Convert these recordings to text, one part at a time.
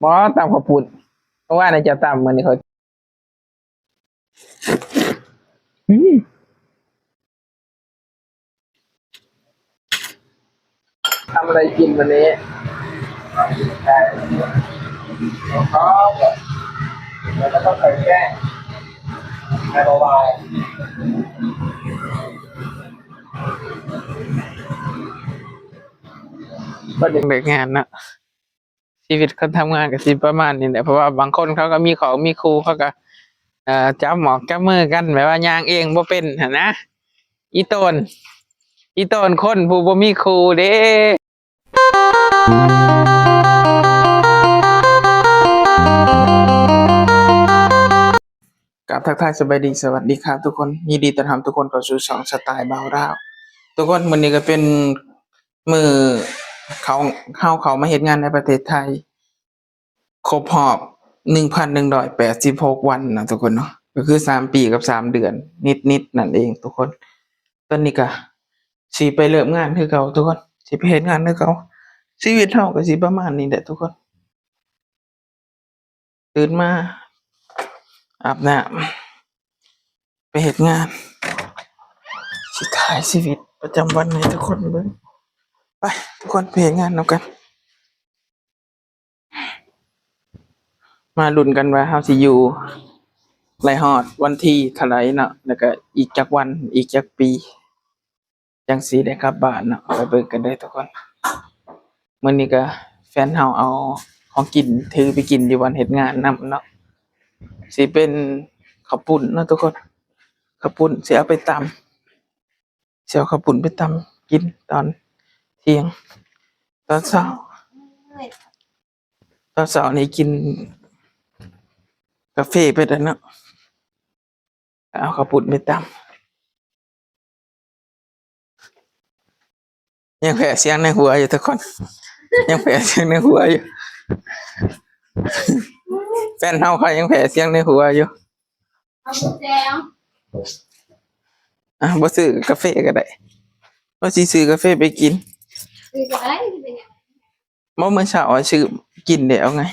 ບໍ່ ຕຳເຂົ້າປຸ້ນ ເມື່ອວານນີ້ເຈົ້າຕຳ ມື້ນີ້ຂ້ອຍ ອືມ ທຳອະໄລກິນມື້ນີ້? ແລ້ວກໍຕ້ອງໃສ່ແກງ ແລ້ວກໍວາຍ ເພິ່ນຢາກໄດ້ງານເນາະ. ຊີວິດຄົນທຳງານກໍຊິປະມານນີ້ແຫຼະ ເພາະວ່າບາງຄົນເຂົາກໍມີຄອບມີຄູ່ ເຂົາກໍ ເອີ ຈັບໝອກຈັບມືກັນ ແບບວ່າຍ່າງເອງບໍ່ເປັນຫັ້ນນະ ອີ່ຕົນ ອີ່ຕົນຄົນຜູ້ບໍ່ມີຄູ່ເດ້. ກາບທັກທາຍສະບາຍດີ ສະຫວັດດີຄັບທຸກຄົນ ຍິນດີຕ້ອນຮັບທຸກຄົນເຂົ້າສູ່ຊ່ອງສະໄຕລ໌ບ່າວລາວ. ທຸກຄົນ ມື້ນີ້ກໍເປັນມື້ເຂົາ ເຮົາເຂົ້າມາເຮັດງານໃນປະເທດໄທ ຄົບຮອບໜຶ່ງພັນໜຶ່ງຮ້ອຍແປດສິບຫົກວັນເນາະທຸກຄົນເນາະ ກໍຄືສາມປີກັບສາມເດືອນນິດໆນັ້ນເອງທຸກຄົນ. ຕອນນີ້ກໍຊິໄປເລີ່ມງານຄືເກົ່າທຸກຄົນ ຊິໄປເຮັດງານຄືເກົ່າ. ຊີວິດເຮົາກໍຊິປະມານນີ້ແຫຼະທຸກຄົນ. ຕື່ນມາອາບນ້ຳ ໄປເຮັດງານ ຊິຖ່າຍຊີວິດປະຈຳວັນໃຫ້ທຸກຄົນເບິ່ງ. ໄປ ທຸກຄົນໄປເຮັດງານນຳກັນ. ມາລຸ້ນກັນວ່າເຮົາຊິຢູ່ໄດ້ຮອດວັນທີເທົ່າໃດເນາະ ແລ້ວກະອີກຈັກວັນ ອີກຈັກປີ ຈັ່ງຊິໄດ້ກັບບ້ານເນາະ. ໄປເບິ່ງກັນເດີທຸກຄົນ. ມື້ນີ້ກະແຟນເຮົາເອົາຂອງກິນຖືໄປກິນຢູ່ບ່ອນເຮັດງານນຳເນາະ. ຊິເປັນເຂົ້າປຸ້ນເນາະທຸກຄົນ ເຂົ້າປຸ້ນຊິເອົາໄປຕຳ ຊິເອົາເຂົ້າປຸ້ນໄປຕຳກິນຕອນທ່ຽງ. ຕອນເຊົ້າ ຕອນເຊົ້ານີ້ກິນກາເຟໄປແລ້ວເນາະ ເອົາເຂົ້າປຸ້ນໄປຕຳ. ຍັງແຜ່ສຽງໃນຫົວຢູ່ທຸກຄົນ ຍັງແຜ່ສຽງໃນຫົວຢູ່. ແຟນເຮົາຂ້ອຍຍັງແຜ່ສຽງໃນຫົວຢູ່. ອ່ະ ບໍ່ຊື້ກາເຟກໍໄດ້ ວ່າຊິຊື້ກາເຟໄປກິນ. ບໍ່ ມື້ເຊົ້າຊື້ກິນແລ້ວໄງ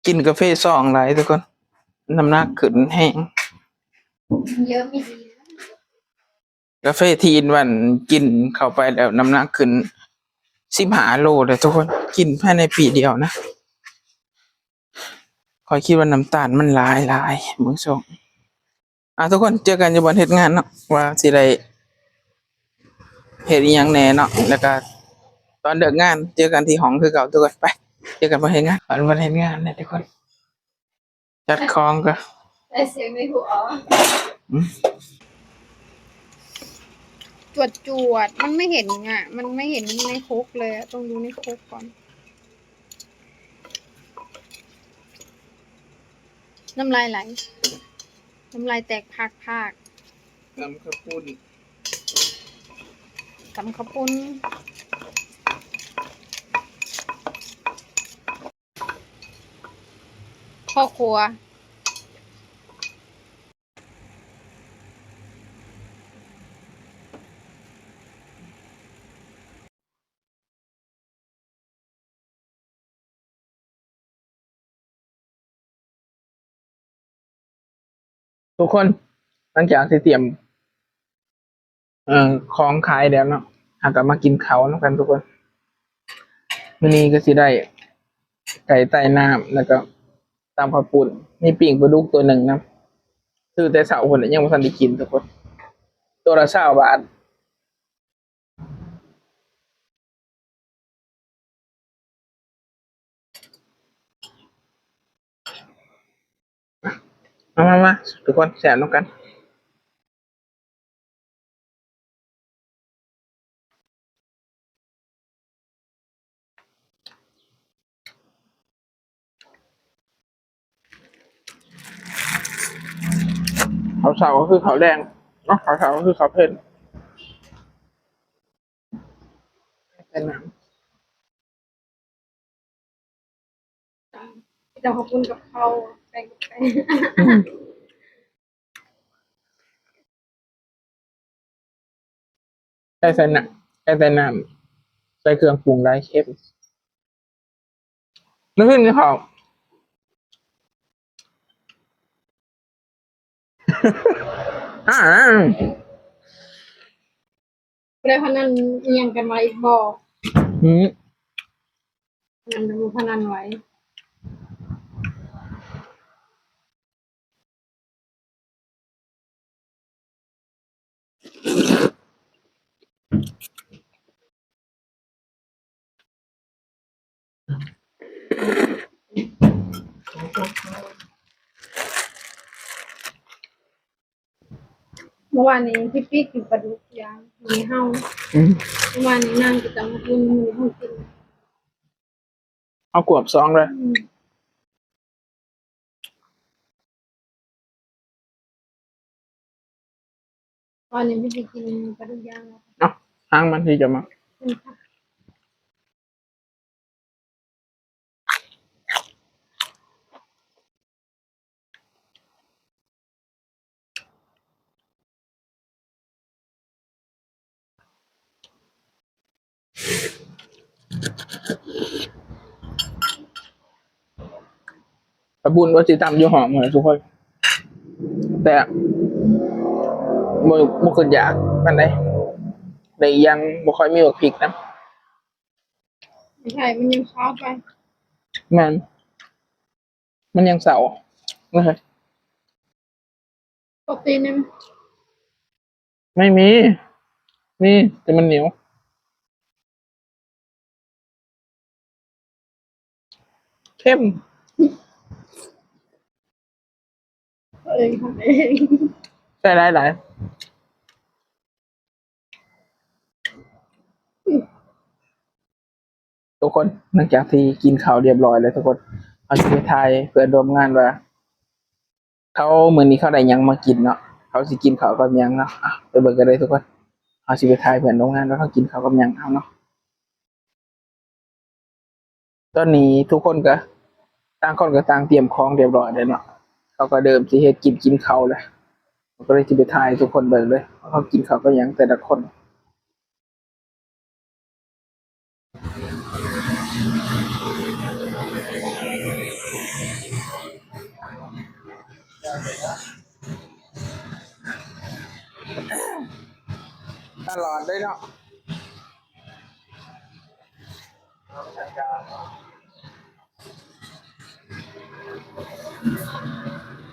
ກິນກາເຟຊອງຫຼາຍທຸກຄົນ ນ້ຳໜັກຂຶ້ນແຮງ. ກາເຟທີ່ອິນວັນກິນເຂົ້າໄປແລ້ວນ້ຳໜັກຂຶ້ນສິບຫ້າໂລເດ້ທຸກຄົນ ກິນພາຍໃນປີດຽວນະ. ຂ້ອຍຄິດວ່ານ້ຳຕານມັນຫຼາຍໆ ເບິ່ງຊົງ. ອ່າ ທຸກຄົນ ເຈີກັນຢູ່ບ່ອນເຮັດງານເນາະ ວ່າຊິໄດ້ເຮັດອີ່ຫຍັງແດ່ເນາະ. ແລ້ວກະຕອນເລີກງານເຈີກັນທີ່ຫ້ອງຄືເກົ່າທຸກຄົນ. ໄປ ເຈີກັນບ່ອນເຮັດງານ ບ່ອນເຮັດງານນະທຸກຄົນ. ຈັດຂອງກະ ໄດ້ສຽງໃນຫົວ. ອືມ ຈວດໆ ມັນໄມ່ເຫັນອະ ມັນໄມ່ເຫັນໃນຄົກເລີຍອະ ຕ້ອງດູໃນຄົກກ່ອນ. ນ້ຳລາຍໄຫຼ ນ້ຳລາຍແຕກພາກໆ. ຕຳເຂົ້າປຸ້ນ ຕຳເຂົ້າປຸ້ນ ພໍ່ຄົວ. ທຸກຄົນ ຫຼັງຈາກທີ່ຕຽມ ເອີ ຂອງຂາຍແລ້ວເນາະ ເຮົາກໍມາກິນເຂົ້ານຳກັນທຸກຄົນ. ມື້ນີ້ກໍຊິໄດ້ໄກ່ໃຕ້ນ້ຳ ແລ້ວກໍຕຳເຂົ້າປຸ້ນ ມີປີ້ງປາດຸກຕົວໜຶ່ງນຳ ຊື້ແຕ່ເຊົ້າພຸ້ນແຫຼະ ຍັງບໍ່ທັນໄດ້ກິນທຸກຄົນ ຕົວລະຊາວບາດ. ມາ ມາ ມາ ທຸກຄົນ ແຊບນຳກັນ. ເຂົ້າເຊົ້າກໍຄືເຂົ້າແລງເນາະ ເຂົ້າເຊົ້າກໍຄືເຂົ້າເພນ. ແຕ່ນ້ຳ ເຈົ້າເຂົ້າປຸ້ນກັບເຂົ້າ ແປ້ງກັບແປ້ງ. ໄດ້ໃສ່ນ້ຳ ໄດ້ໃສ່ນ້ຳ ໃສ່ເຄື່ອງປຸງຫຼາຍ ເຄັມ. ມື້ຄືນນີ້ເຂົາ ອ່າ ບໍ່ໄດ້ພະນັນອີ່ຫຍັງກັນໄວ້ອີກບໍ່? ຫືມ ຍັງບໍ່ພະນັນໄວ້. ເມື່ອວານນີ້ພີ່ປີ້ກິນປາດຸກຍ່າງ ມີເຮົາ ອືມ ເມື່ອວານນີ້ນາງກິນຕຳບັກຫຸ່ງ ມື້ນີ້ເຮົາກິນ ເຮົາກວບສອງເລີຍ ອືມ. ອັນນີ້ມັນຊິກິນປາດຸກຍ່າງເນາະ ເອົາ ຫາງມັນທີ່ຈະມາ ອືມ ປາບຸນວ່າຊິຕຳຢູ່ຫ້ອງພຸ້ນແຫຼະທຸກຄົນ ແຕ່ບໍ່ ບໍ່ຄິດຢາກປານໃດ ແລະ ອີກຢ່າງບໍ່ຄ່ອຍມີບັກພິກນຳ ໃຊ່ ມັນຍັງເຊົ້າໄປ ແມ່ນ. ມັນຍັງເຊົາ ໂປຣຕີນ ໄມ່ມີ ມີ ແຕ່ມັນໜຽວ ເຄັມ ເອີ ທຳເອງ ໃສ່ຫຼາຍໆ. ທຸກຄົນ ຫຼັງຈາກທີ່ກິນເຂົ້າຮຽບຮ້ອຍແລ້ວທຸກຄົນ ເຮົາຊິໄປຖ່າຍເພື່ອນຮ່ວມງານວ່າ ເຂົາ ມື້ນີ້ເຂົາໄດ້ຫຍັງມາກິນເນາະ ເຂົາຊິກິນເຂົ້າກັບຫຍັງເນາະ ໄປເບິ່ງກັນເລີຍທຸກຄົນ ເຮົາຊິໄປຖ່າຍເພື່ອນຮ່ວມງານວ່າເຂົາກິນເຂົ້າກັບຫຍັງ ເອົາເນາະ. ຕອນນີ້ທຸກຄົນກໍ ຕ່າງຄົນກໍຕ່າງຕຽມຂອງຮຽບຮ້ອຍແລ້ວເນາະ ເຂົາກໍເລີ່ມຊິເຮັດກິນ ກິນເຂົ້າແລ້ວ ກໍເລີຍຊິໄປຖ່າຍໃຫ້ທຸກຄົນເບິ່ງເລີຍວ່າເຂົາກິນເຂົ້າກັບຫຍັງແຕ່ລະຄົນ. ຕະຫຼອດເລີຍເນາະ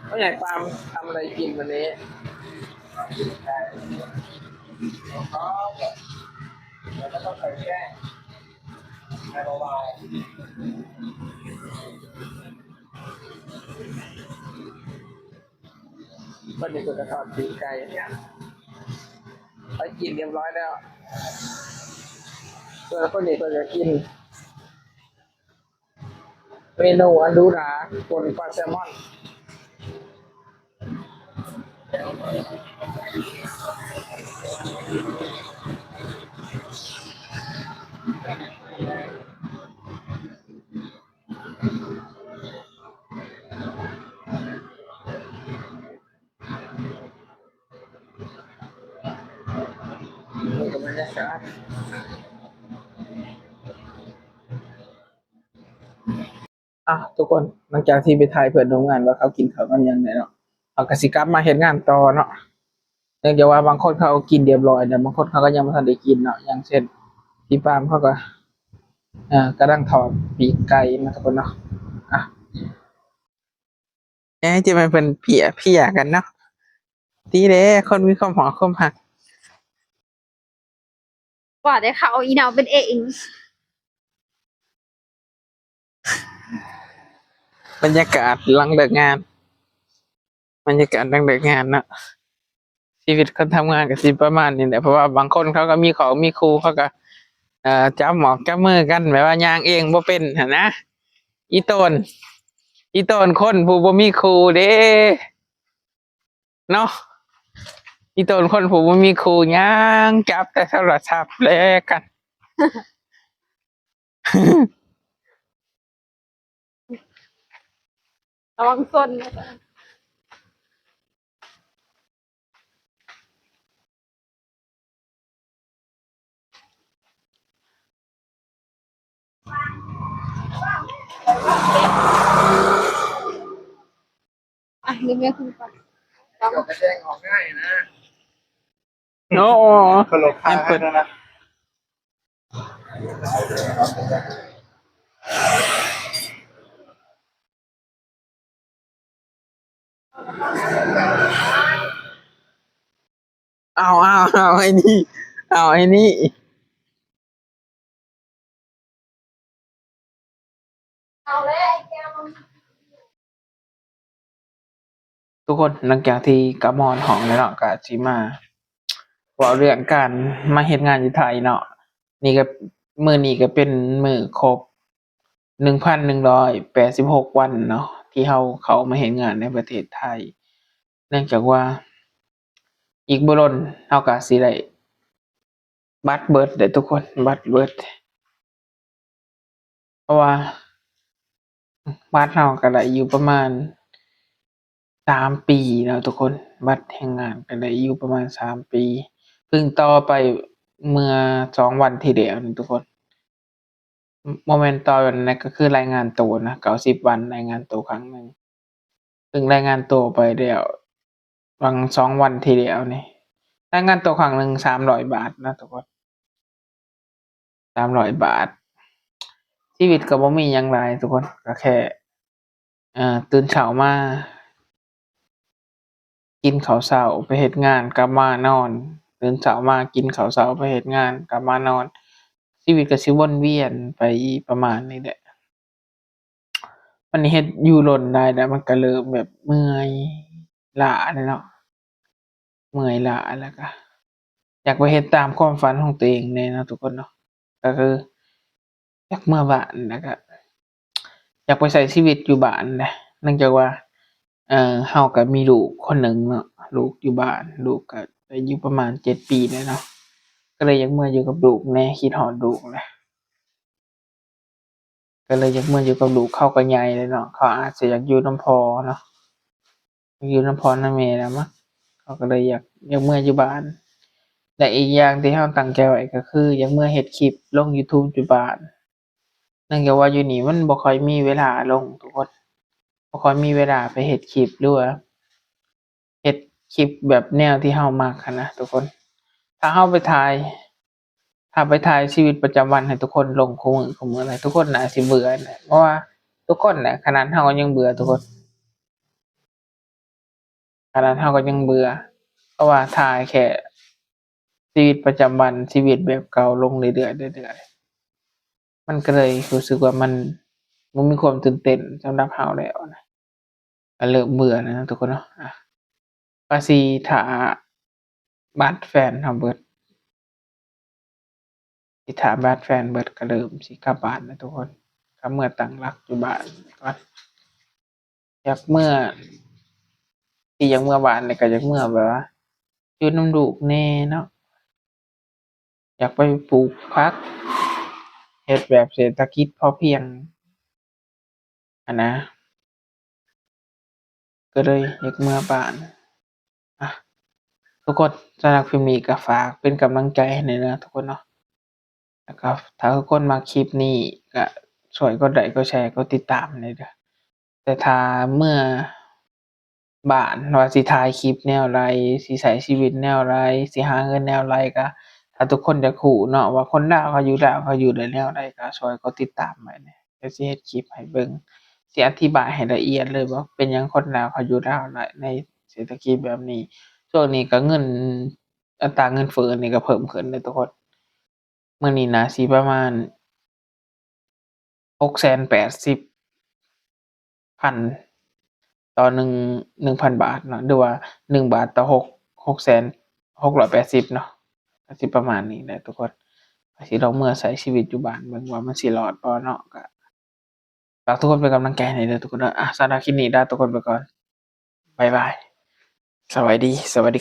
ພໍ່ໃຫຍ່ປາມທຳອະໄລກິນວັນນີ້? ບັດນີ້ເພິ່ນກໍທອດຕີນໄກ່ ໄປກິນຮຽບຮ້ອຍແລ້ວ ສ່ວນຄົນນີ້ເພິ່ນກໍກິນເມນູອັນຫຼູຫຼາ ປົນປາແຊລມອນ. ນີ້ກໍບັນຍາກາດ ອ່ະ ທຸກຄົນ ຫຼັງຈາກທີ່ໄປຖ່າຍເພື່ອນຮ່ວມງານວ່າເຂົາກິນເຂົ້າກັບຫຍັງແດ່ເນາະ ເຮົາກໍຊິກັບມາເຮັດງານຕໍ່ເນາະ. ເນື່ອງຈາກວ່າບາງຄົນເຂົາກິນຮຽບຮ້ອຍແລ້ວ ບາງຄົນເຂົາກໍຍັງບໍ່ທັນໄດ້ກິນເນາະ ຢ່າງເຊັ່ນ ພີ່ປາມເຂົາກໍ ເອີ ກຳລັງທອດປີກໄກ່ເນາະທຸກຄົນເນາະ ອ່ະ ແນ່ ຈະແມ່ນເພິ່ນເພຍ ເພຍກັນເນາະ ດີເດ້ ຄົນມີຄວາມຮັກ ຄວາມຮັກ ວ່າແຕ່ເຂົາອີ່ເນົ່າເປັນເອງ. ບັນຍາກາດຫຼັງເລີກງານ ບັນຍາກາດຫຼັງເລີກງານເນາະ ຊີວິດຄົນທຳງານກໍຊິປະມານນີ້ແຫຼະ ເພາະວ່າບາງຄົນເຂົາກໍມີຄອບມີຄູ່ ເຂົາກໍ ເອີ ຈັບໝອກຈັບມືກັນ ແບບວ່າຍ່າງເອງບໍ່ເປັນຫັ້ນນະ ອີ່ຕົນ ອີ່ຕົນຄົນຜູ້ບໍ່ມີຄູ່ເດ້ ເນາະ ອີ່ຕົນຄົນຜູ້ບໍ່ມີຄູ່ ຍ່າງຈັບແຕ່ໂທລະສັບແລກັນ ລະວັງຊົນ. ອ່ະ ເດີແມ່ຂຶ້ນໄປ ເຈົ້າກໍແຊງອອກງ່າຍນະ. ໂອ້ ເຂົາລົບຄ່າແລ້ວນະ. ເອົາ ເອົາ ເອົາໄອ້ນີ້ ເອົາໄອ້ນີ້. ທຸກຄົນ ຫຼັງຈາກທີ່ກັບມາຮອດຫ້ອງແລ້ວເນາະ ກະຊິມາເວົ້າເລື່ອງການມາເຮັດງານຢູ່ໄທເນາະ. ນີ້ກະ ມື້ນີ້ກະເປັນມື້ຄົບໜຶ່ງພັນໜຶ່ງຮ້ອຍແປດສິບຫົກວັນເນາະ ທີ່ເຮົາເຂົ້າມາເຮັດງານໃນປະເທດໄທ. ເນື່ອງຈາກວ່າອີກບໍ່ດົນເຮົາກະຊິໄດ້ບັດເບີດເດ້ທຸກຄົນ ບັດເບີດ. ເພາະວ່າບັດເຮົາກະໄດ້ຢູ່ປະມານສາມປີເນາະທຸກຄົນ ບັດແຮງງານກະໄດ້ຢູ່ປະມານສາມປີ. ເພິ່ງຕໍ່ໄປເມື່ອສອງວັນທີ່ແລ້ວນີ້ທຸກຄົນ ບໍ່ແມ່ນຕໍ່ວັນນະ ກະຄືລາຍງານໂຕນະ ເກົ້າສິບວັນ ລາຍງານໂຕຄັ້ງໜຶ່ງ. ເພິ່ງລາຍງານໂຕໄປແລ້ວ ຫວ່າງສອງວັນທີ່ແລ້ວນີ້ ລາຍງານໂຕຄັ້ງໜຶ່ງສາມຮ້ອຍບາດນະທຸກຄົນ ສາມຮ້ອຍບາດ. ຊີວິດກະບໍ່ມີຫຍັງຫຼາຍທຸກຄົນ ກະແຄ່ ເອີ ຕື່ນເຊົ້າມາ ກິນເຂົ້າເຊົ້າ ໄປເຮັດງານ ກັບມານອນ ຕື່ນເຊົ້າມາກິນເຂົ້າເຊົ້າ ໄປເຮັດງານ ກັບມານອນ. ຊີວິດກະຊິວົນວຽນໄປປະມານນີ້ແຫຼະ. ມັນເຮັດຢູ່ດົນຫຼາຍແລ້ວ ມັນກະເລີ່ມແບບເມື່ອຍລ້າແລ້ວເນາະ ເມື່ອຍລ້າ ແລ້ວກະຢາກໄປເຮັດຕາມຄວາມຝັນຂອງຕົວເອງແດ່ເນາະທຸກຄົນເນາະ. ກະຄືຢາກເມືອບ້ານ ແລ້ວກະຢາກໄປໃຊ້ຊີວິດຢູ່ບ້ານແດ່ ເນື່ອງຈາກວ່າ ເອີ ເຮົາກະມີລູກຄົນໜຶ່ງເນາະ ລູກຢູ່ບ້ານ ລູກກະໄດ້ຢູ່ປະມານເຈັດປີແລ້ວເນາະ ກະເລີຍຢາກເມືອຢູ່ກັບລູກແດ່ ຄິດຮອດລູກແຫຼະ. ກະເລີຍຢາກເມືອຢູ່ກັບລູກ ເຂົາກະໃຫຍ່ແລ້ວເນາະ ເຂົາອາດຈະຢາກຢູ່ນຳພໍ່ເນາະ ຢາກຢູ່ນຳພໍ່ນຳແມ່ແລ້ວມັ້ງ ເຂົາກະເລີຍຢາກ ຢາກເມືອຢູ່ບ້ານ. ແລະ ອີກຢ່າງທີ່ເຮົາຕັ້ງໃຈໄວ້ກະຄືຢາກເມືອເຮັດຄລິບລົງຢູທູບຢູ່ບ້ານ ເນື່ອງຈາກວ່າຢູ່ນີ້ມັນບໍ່ຄ່ອຍມີເວລາລົງທຸກຄົນ ບໍ່ຄ່ອຍມີເວລາໄປເຮັດຄລິບ ຫຼືວ່າ ເຮັດຄລິບແບບແນວທີ່ເຮົາມັກຫັ້ນນະທຸກຄົນ. ຖ້າເຮົາໄປຖ່າຍ ຖ້າໄປຖ່າຍຊີວິດປະຈຳວັນໃຫ້ທຸກຄົນລົງຄູ່ມື້ ຄູ່ມື້ ທຸກຄົນໜ້າຊິເບື່ອນະ ເພາະວ່າທຸກຄົນນະ ຂະໜາດເຮົາກໍຍັງເບື່ອທຸກຄົນ ຂະໜາດເຮົາກໍຍັງເບື່ອ ເພາະວ່າຖ່າຍແຄ່ຊີວິດປະຈຳວັນ ຊີວິດແບບເກົ່າລົງເລື້ອຍໆ ເລື້ອຍໆ ມັນກໍເລີຍຮູ້ສຶກວ່າມັນບໍ່ມີຄວາມຕື່ນເຕັ້ນສຳລັບເຮົາແລ້ວນະ. ກະເລີ່ມເບື່ອແລ້ວເນາະທຸກຄົນເນາະ. ອາ ກະຊິຖ້າບັດແຟນເຮົາເບິດ ຊິຖ້າບັດແຟນເບິດ ກະເລີ່ມຊິກັບບ້ານແລ້ວທຸກຄົນ. ກະເມືອຕັ້ງຫຼັກຢູ່ບ້ານກ່ອນ ຢາກເມືອ ທີ່ຢາກເມືອບ້ານນີ້ ກະຢາກເມືອແບບວ່າຢູ່ນຳລູກແດ່ເນາະ. ຢາກໄປປູກຜັກ ເຮັດແບບເສດຖະກິດພໍພຽງຫັ້ນນະ ກະເລີຍຢາກເມືອບ້ານ. ອາ ທຸກຄົນ ສຳລັບຄລິບນີ້ກະຝາກເປັນກຳລັງໃຈໃຫ້ແດ່ເດີທຸກຄົນເນາະ. ແລ້ວກະຖ້າທຸກຄົນມັກຄລິບນີ້ ກະຊ່ວຍກົດໄລ ກົດແຊ ກົດຕິດຕາມແດ່ເດີ. ແຕ່ຖ້າເມືອ ບ້ານ ວ່າຊິຖ່າຍຄລິບແນວໃດ ຊິໃຊ້ຊີວິດແນວໃດ ຊິຫາເງິນແນວໃດ ກະຖ້າທຸກຄົນຢາກຮູ້ເນາະ ວ່າຄົນລາວເຂົາຢູ່ລາວ ເຂົາຢູ່ໄດ້ແນວໃດ ກະຊ່ວຍກົດຕິດຕາມໄວ້ແດ່ ດຽວຊິເຮັດຄລິບໃຫ້ເບິ່ງ ຊິອະທິບາຍໃຫ້ລະອຽດເລີຍວ່າເປັນຫຍັງຄົນລາວເຂົາຢູ່ລາວໄດ້ ໃນເສດຖະກິດແບບນີ້. ຊ່ວງນີ້ກະເງິນ ອັດຕາເງິນເຟີ້ນີ້ກະເພີ່ມຂຶ້ນເດ້ທຸກຄົນ. ມື້ນີ້ໜ້າຊິປະມານຫົກແສນແປດສິບພັນຕໍ່ໜຶ່ງ ໜຶ່ງພັນບາດເນາະ ຫຼືວ່າໜຶ່ງບາດຕໍ່ຫົກ ຫົກແສນຫົກຮ້ອຍແປດສິບເນາະ. ກະຊິປະມານນີ້ແຫຼະທຸກຄົນ. ກະຊິລອງເມືອໃຊ້ຊີວິດຢູ່ບ້ານເບິ່ງວ່າມັນຊິລອດບໍ່ເນາະ. ກະຝາກທຸກຄົນເປັນກຳລັງໃຈໃຫ້ເດີທຸກຄົນເດີ. ອາ ສຳລັບຄລິບນີ້ລາທຸກຄົນໄປກ່ອນ. ບາຍບາຍ. ສະບາຍດີ. ສະຫວັດດີ.